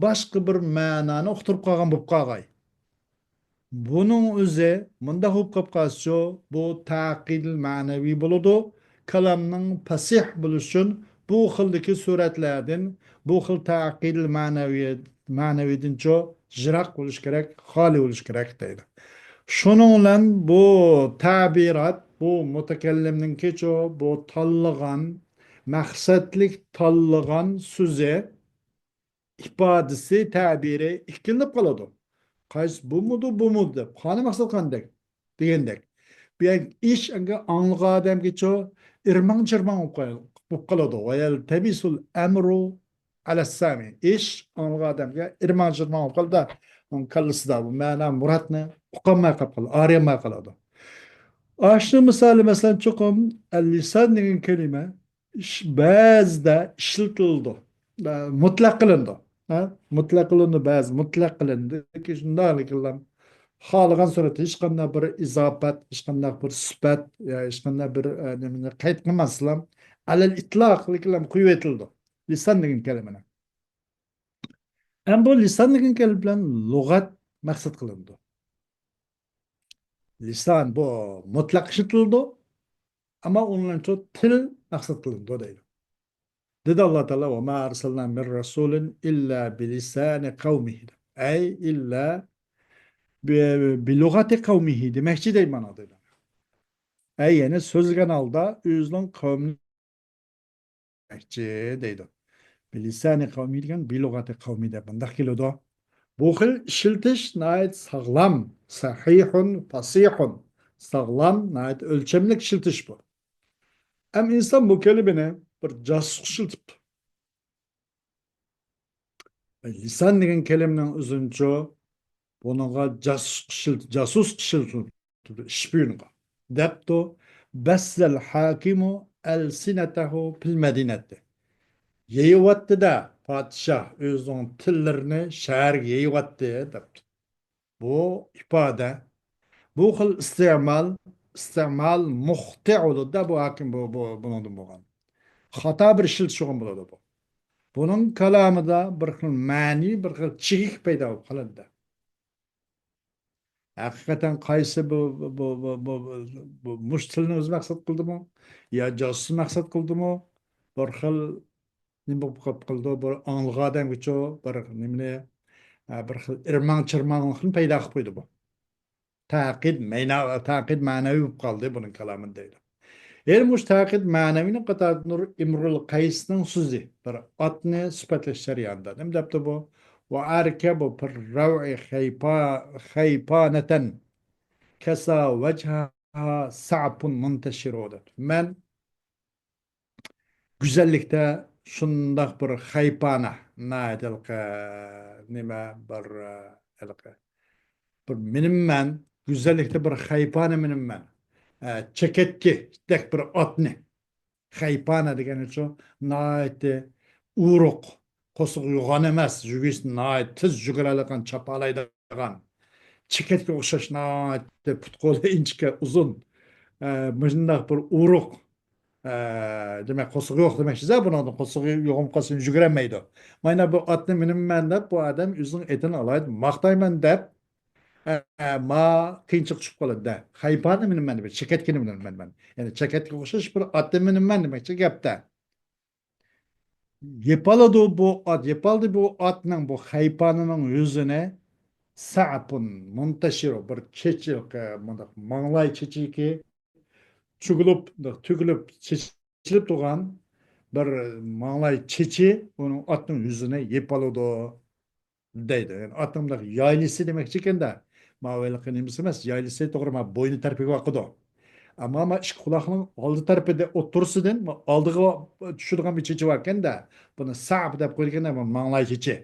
باشقا بىر مەنانى ئۇقتۇرۇپ قالغان بولۇپ قالغاي. بۇنىڭ ئۆزى مۇنداق بولۇپ قېلىپ قالسىچۇ، بۇ تەقىدىل مەنەۋى بولىدۇ. كالامنىڭ پەسىھ بولۇشى ئۈچۈن بۇ خىلدىكى سۈرەتلەردىن، بۇ خىل تەقىدىل مەنەۋى، مەنەۋىدىنچۇ يىراق بولۇش كېرەك، خالىي بولۇش كېرەك دەيدۇ. شۇنىڭ بىلەن بۇ تەبىرات، بۇ مۇتەكەللىمنىڭكىچۇ، بۇ تاللىغان، مەقسەتلىك تاللىغان سۆزى، ئىپادىسى، تەبىرى ئىككىلىنىپ قالىدۇ. قايسى بۇمىدۇ، بۇمىدۇ دەپ. قانى مەقسەت قاندەك دېگەندەك. بۇ يەر ئىش ئەنگە ئاڭلىغان ئادەمگىچۇ ئىرماڭ-چىرماڭ بولۇپ قال-، بولۇپ قالىدۇ. ويلتبس الأمر على السامع. ئىش ئاڭلىغان ئادەمگە ئىرماڭ-چىرماڭ بولۇپ قالىدۇ. ئۇنىڭ كاللىسىدا بۇ مەنا مۇراتنى ئۇقالماي قاپ قالىدۇ، ئاڭلىيالماي قالىدۇ. ئاشۇنىڭ مىسالى، مەسىلەن، چوقۇم لىسان دېگەن كەلىمە ئىش-، بەزىدە ئىشلىتىلىدۇ. مۇتلەق قىلىنىدۇ. ھە؟ مۇتلەق قىلىنىدۇ، بەزى مۇتلەق قىلىنىدۇ. شۇنداق لېكىنلا خالىغان سۈرەتتە ھېچقانداق بىر ئىزاپەت، ھېچقانداق بىر سۈپەت، يا ھېچقانداق بىر، ئە، نېمىنى قەيت قىلماستىنلا، ئەلەل ئىتلاق لېكىنلا قويۇۋېتىلىدۇ. لىسان دېگەن كەلىمىنى. ئەمما بۇ لىسان دېگەن كەلىمە بىلەن لۇغەت مەقسەت قىلىنىدۇ. لىسان بۇ مۇتلەق ئىشلىتىلىدۇ. ئەمما ئۇنىڭ ئۈچۈن تىل مەقسەت قىلىنىدۇ دەيدۇ. دېدى ئاللا تائالا: وما أرسلنا من رسول إلا بلسان قومه. ئەي ئىللا بى-، بلغة قومه دېمەكچى دەيمەن دەيدۇ. ئەي، يەنى سۆزلىگەن ھالدا ئۆزىنىڭ قەۋمىنى دېمەكچى دەيدۇ. بلسان قومه دېگەن بلغة قومه دەپ مۇنداق كېلىدۇ. بۇ خىل ئىشلىتىش ناھايىتى ساغلام، سەھىھۇن، فەسىھۇن. ساغلام، ناھايىتى ئۆلچەملىك ئىشلىتىش بۇ. ئەمما ئىنسان بۇ كەلىمىنى بىر جاسۇسقا ئىشلىتىپتۇ. لىسان دېگەن كەلىمىنىڭ ئۆزىنىچۇ بۇنىڭغا جاسۇس ئىشلىتىلدى، جاسۇس ئىشلىتىلدى، شپىيونغا، دەپتۇ. بەسسەل ھاكىمۇ ئەلسىنەتەھۇ پىل مەدىنەتى. يېيىۋاتتى-دە، پادىشاھ ئۆزىنىڭ تىللىرىنى شەھەرگە يېيىۋاتتى، دەپتۇ. بۇ ئىپادە، بۇ خىل ئىستېمال، ئىستېمال مۇختىئ بولىدۇ-دە، بۇ ھاكىم، بۇ، بۇ، بۇنىڭدىن بولغان. خاتا بىر ئىشلىتىش بولغان بولىدۇ بۇ. بۇنىڭ كالامىدا بىر خىل مەنىۋى، بىر خىل چىگىك پەيدا بولۇپ قالىدۇ. ھەقىقەتەن قايسى بۇ، بۇ، بۇ، بۇ، بۇ، بۇ مۇشۇ تىلنى ئۆزى مەقسەت قىلدىمۇ؟ يا جاسۇس مەقسەت قىلدىمۇ؟ بىر خىل نېمە بولۇپ قالىدۇ؟ بىر ئاڭلىغان ئادەمگىچۇ بىر نېمىنى، ئە، بىر خىل ئىرماڭ-چىرماڭلىقنى پەيدا قىلىپ قويدى بۇ. تەقىد مەنا-، تەقىد مەنەۋى بولۇپ قالدى بۇنىڭ كالامىدا دەيدۇ. يەنە مۇشۇ تەقىد مەنەۋىنىڭ قاتارىدا نۇر ئىمرۇل قەيسنىڭ سۆزى، بىر ئاتنى سۈپەتلەش جەريانىدا نېمە دەپتۇ بۇ؟ وأركب في الروع خيفا-، خيفانة كسى وجهها سعف منتشر دەپتۇ. مەن گۈزەللىكتە شۇنداق بىر خەيپانە، ناھايىتى ھېلىقى، نېمە، بىر، ھېلىقى، بىر مىنىمەن، گۈزەللىكتە بىر خەيپانە مىنىمەن. ئە، چېكەتكىدەك بىر ئاتنى. خەيپانە دېگەنچۇ، ناھايىتى ئورۇق، قورسىقى يوغان ئەمەس، يۈگۈرۈشى ناھايىتى تېز يۈگۈرەلەيدىغان، چاپالايدىغان. چېكەتكە ئوخشاش ناھايىتى پۇت-قولى ئىنچىكە، ئۇزۇن. ئە، مۇشۇنداق بىر ئورۇق. ئە، دېمەك، قورسىقى يوق دېمەكچىسىز، بۇنىڭدىن قورسىقى يوغان قالسا يۈگۈرەلمەيدۇ. مانا بۇ ئاتنى مىنىمەن دەپ، بۇ ئادەم ئۆزىنىڭ ئېتىنى ئالايىتى ماختايمەن دەپ، ئە، ما قىيىنچىلىق چۈشۈپ قالىدۇ-دە. خەيپانە مىنىمەن دەپ، چېكەتكىنى مىنىمەن مەن. يەنى چېكەتكە ئوخشاش بىر ئاتنى مىنىمەن دېمەكچى گەپتە. يېپىلىدۇ بۇ ئات، يېپىلدى بۇ ئاتنىڭ، بۇ خەيپانىنىڭ يۈزىنى سەئپۇن مۇنتەشىرۇ، بىر چېچىلىق، مۇنداق ماڭلاي چېچىكى چۈگۈلۈپ، تۈگۈلۈپ، چېچىلىپ تۇرغان بىر ماڭلاي چېچى ئۇنىڭ ئاتنىڭ يۈزىنى يېپىلىدۇ. دەيدۇ. يەنى ئاتنىڭ مۇنداق يايلىسى دېمەكچى ئىكەن-دە. ماۋۇ ھېلىقى نېمىسى ئەمەس، يايلىسى توغرا، مانا بوينى تەرىپىگە باقىدۇ. ئەمما ما ئىككى قۇلاقنىڭ ئالدى تەرىپىدە ئوتتۇرىسىدىن ما ئالدىغا چۈشىدىغان بىر چېچى باركەن-دە. بۇنى سەئپ دەپ قويىدىكەن-دە، بۇ ماڭلاي چېچى.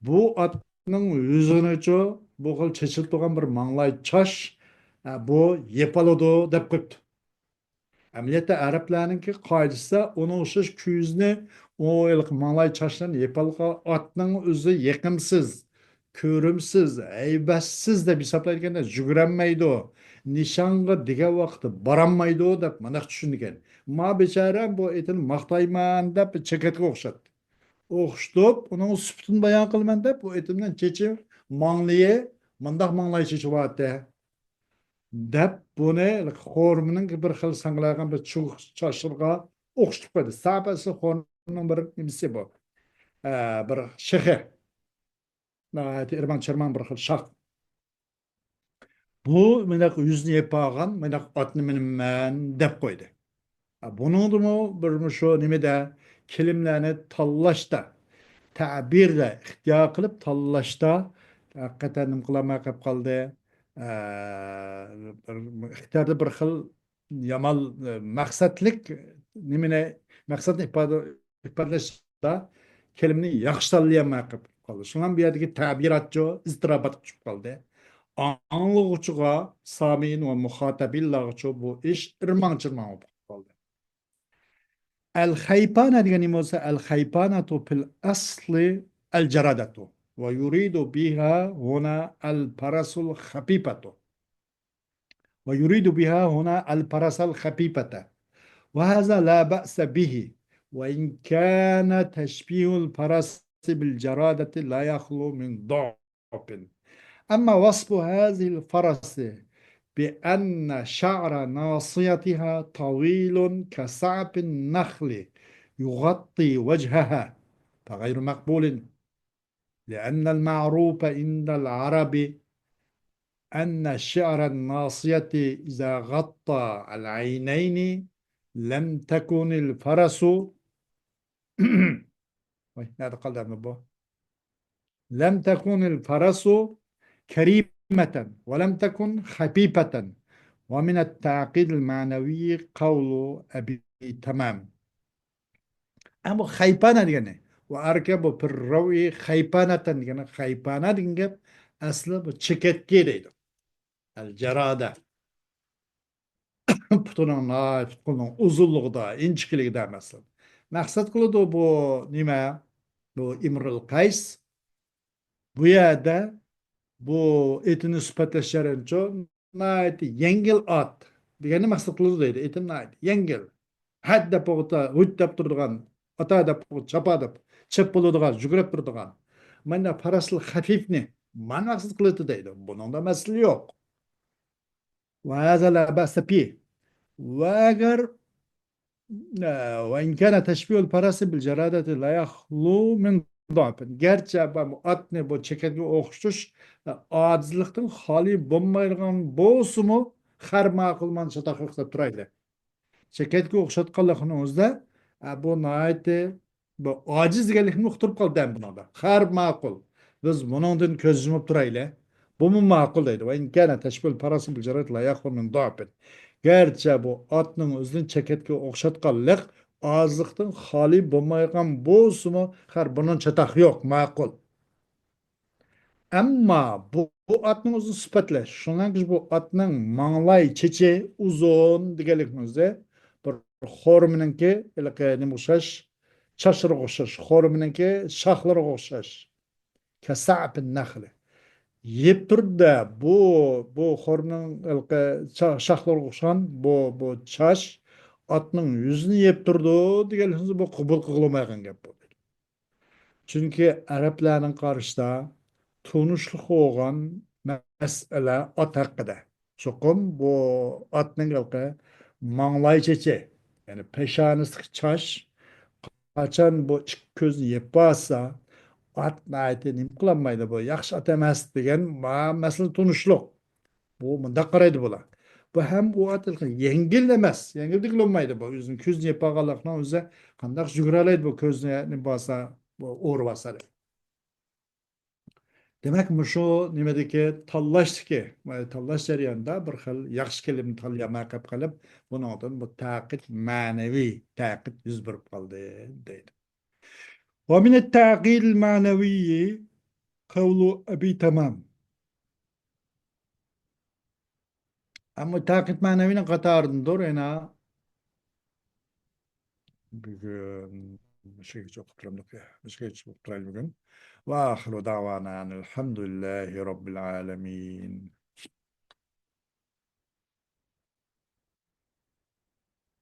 بۇ ئاتنىڭ يۈزىنىچۇ، بۇ خىل چېچىلىپ تۇرغان بىر ماڭلاي چاچ، ئە، بۇ يېپىلىدۇ دەپ قويۇپتۇ. ئەمەلىيەتتە ئەرەبلەرنىڭكى قائىدىسىدە ئۇنىڭ ئوخشاش كۆزىنى، ئۇ ھېلىقى ماڭلاي چاچلىرىنى يېپىلغان ئاتنىڭ ئۆزى يېقىمسىز، كۆرۈمسىز، ھەيۋەتسىز دەپ ھېسابلايدىكەن-دە، يۈگۈرەلمەيدۇ، نىشانغا دېگەن ۋاقىتتا بارالمايدۇ دەپ مانداق چۈشىنىدىكەن. ما بىچارە بۇ ئېتىنى ماختايمەن دەپ بىر چېكەتكە ئوخشاتتى. ئوخشىتىپ، ئۇنىڭ سۈپىتىنى بايان قىلىمەن دەپ، بۇ ئېتىمنىڭ چېچى، ماڭلىيى، مۇنداق ماڭلاي چېچى بارتى. دەپ بۇنى خورمىنىڭ بىر خىل ساڭگىلايغان بىر چۇ-، چاچلىرىغا ئوخشىتىپ قويدى. سەئپ ئەسلى خورمىنىڭ بىر نېمىسى بۇ. ئە، بىر شېخى. ناھايىتى ئىرماڭ-چىرماڭ بىر خىل شاخ. بۇ مۇنداق يۈزىنى يېپىۋالغان، مۇنداق ئاتنى مىنىمەن دەپ قويدى. بۇنىڭدىمۇ بىر مۇشۇ نېمىدە، كېلىملەرنى تاللاشتا، تەبىردە ئىختىيار قىلىپ تاللاشتا، ھەقىقەتەن نېمە قىلالماي قېلىپ قالدى. ئە، بىر ئىختىياردا بىر خىل يامان، ئە، مەقسەتلىك نېمىنى، مەقسەتنى ئىپادە، ئىپادىلەشتە كېلىمنى ياخشى تاللىيالماي قېلىپ قالدى. شۇڭا بۇ يەردىكى تەبىراتچۇ ئىزتىراپاتقا چۈشۈپ قالدى. ئاڭلىغۇچىغا، سامىئىن ۋە مۇخاتەبىنلارغىچۇ بۇ ئىش ئىرماڭ-چىرماڭ بولۇپ قالدى. ئەل خەيپانە دېگەن نېمە بولسا، ئەل خەيپانەتۇ فىل ئەسلى ئەل جارادەتۇ. ۋە يۇرىدۇ بىھا ھۇنا ئەل پەرەسۇل خەپىپەتۇ. ويريد بها هنا الفرس الخفيفة، وهذا لا بأس به، وإن كان تشبيه الفرس بالجرادة لا يخلو من ضعف. أما وصف هذه الفرس بأن شعر ناصيتها طويل كسعف النخل يغطي وجهها فغير مقبول، لأن المعروف عند العرب أن شعر الناصية إذا غطى العينين لم تكن الفرس، ۋاي، نەدە قالدى ئەمدى بۇ؟ لم تكن الفرس كريمة ولم تكن خفيفة، ومن التعقيد المعنوي قول أبي تمام. ئەمما خەيپانە دېگەننى، ۋە ئەركەبۇ فىر رەۋئى خەيپانەتەن دېگەننى، خەيپانە دېگەن گەپ ئەسلى بۇ چېكەتكى دەيدۇ. ئەل جارادە. پۇتىنىڭ ناھايىتى، پۇت قولىنىڭ ئۇزۇنلۇقىدا، ئىنچىكىلىكىدە مەسىلەن. مەقسەت قىلىدۇ بۇ نېمە؟ بۇ ئىمرۇل قەيس. بۇ يەردە بۇ ئېتىنى سۈپەتلەش جەريانىچۇ ناھايىتى يەڭگىل ئات دېگەننى مەقسەت قىلىدۇ دەيدۇ. ئېتى ناھايىتى يەڭگىل. ھەد دەپ ئوغۇتا، ھۇت دەپ تۇرىدىغان، ئاتا دەپ ئوغۇتا، چاپا دەپ چېپ بولىدىغان، جۈگرەپ تۇرىدىغان. مانا پاراسلىق خەفىفنى مانا مەقسەت قىلىدۇ دەيدۇ. بۇنىڭدا مەسىلە يوق. ۋە ھازا لا بەسە فىھ. ۋە ئەگەر، ئە، ۋە ئىن كان تەشبىھۇل پەرەسى بىل جارادەتى لا يەخلۇ مىن ضەئفىن. گەرچە بۇ ئاتنى بۇ چېكەتكە ئوخشىتىش، ئە، ئاجىزلىقتىن خالىي بولمايدىغان بولسىمۇ، خەر ماقۇل، مانا چاتاق يوق دەپ تۇرايلى. چېكەتكە ئوخشاتقانلىقنىڭ ئۆزىدە، ئە، بۇ ناھايىتى بۇ ئاجىز دېگەنلىكنى ئۇقتۇرۇپ قالدى ھەم بۇنىڭدا. خەر ماقۇل. بىز بۇنىڭدىن كۆز يۇمۇپ تۇرايلى. بۇمۇ ماقۇل دەيدۇ. ۋە ئىن كان تەشبىھۇل پەرەسى بىل جارادەتى لا يەخلۇ مىن ضەئفىن. گەرچە بۇ ئاتنىڭ ئۆزىنى چېكەتكە ئوخشاتقانلىق ئاجىزلىقتىن خالىي بولمايدىغان بولسىمۇ، خەر بۇنىڭ چاتاق يوق، ماقۇل. ئەمما بۇ، بۇ ئاتنىڭ ئۆزىنى سۈپەتلەش، شۇنىڭ بۇ ئاتنىڭ ماڭلاي چېچى ئۇزۇن دېگەنلىكنىڭ ئۆزى بىر خورمىنىڭكى ھېلىقى نېمە ئوخشاش، چاچلىرىغا ئوخشاش، خورمىنىڭكى شاخلىرىغا ئوخشاش. كەسەئفىن نەخلى. يېپىردە بۇ، بۇ خورمىنىڭ ھېلىقى چا-، شاخلىرىغا ئوخشىغان بۇ، بۇ چاچ ئاتنىڭ يۈزىنى يېپتۇرىدۇ دېگەنلىكنىڭ ئۆزى بۇ قوبۇل قىلغىلىمايدىغان گەپ بۇ. چۈنكى ئەرەبلەرنىڭ قارىشىدا تونۇشلۇق بولغان مەسىلە ئات ھەققىدە. چوقۇم بۇ ئاتنىڭ ھېلىقى ماڭلاي چېچى، يەنى پېشانىسىدىكى چاچ، قاچان بۇ ئىككى كۆزىنى يېپىۋالسا، ئات ناھايىتى نېمە قىلالمايدۇ، بۇ ياخشى ئات ئەمەس دېگەن ما-، مەسىلە تونۇشلۇق. بۇ مۇنداق قارايدۇ بۇلار. بۇ ھەم ئۇ ئات يەڭگىل ئەمەس، يەڭگىل دېگىلى بولمايدۇ. بۇ ئۆزىنىڭ كۆزىنى يېپىۋالغانلىقنىڭ ئۆزى قانداق يۈگۈرەلەيدۇ بۇ كۆزىنى باسا، بۇ ئورۇۋالسا دەپ. دېمەك، مۇشۇ نېمىدىكى تاللاشتىكى، تاللاش جەريانىدا بىر خىل ياخشى كېلىمنى تاللىيالماي قېلىپ قېلىپ، بۇنىڭدىن بۇ تەقىد مەنىۋى تەقىد يۈز بېرىپ قالدى دەيدۇ. ومن التعقيد المعنوي قول أبي تمام. ئەمما تەقىد مەنىۋىنىڭ قاتارىدىندۇر، يەنە بۈگۈن مۇشۇ كېچە ئوقۇپ تۇرامدۇق، مۇشۇ كېچە ئوقۇپ تۇرايلى بۈگۈن. وآخر دعوانا أن الحمد لله رب العالمين.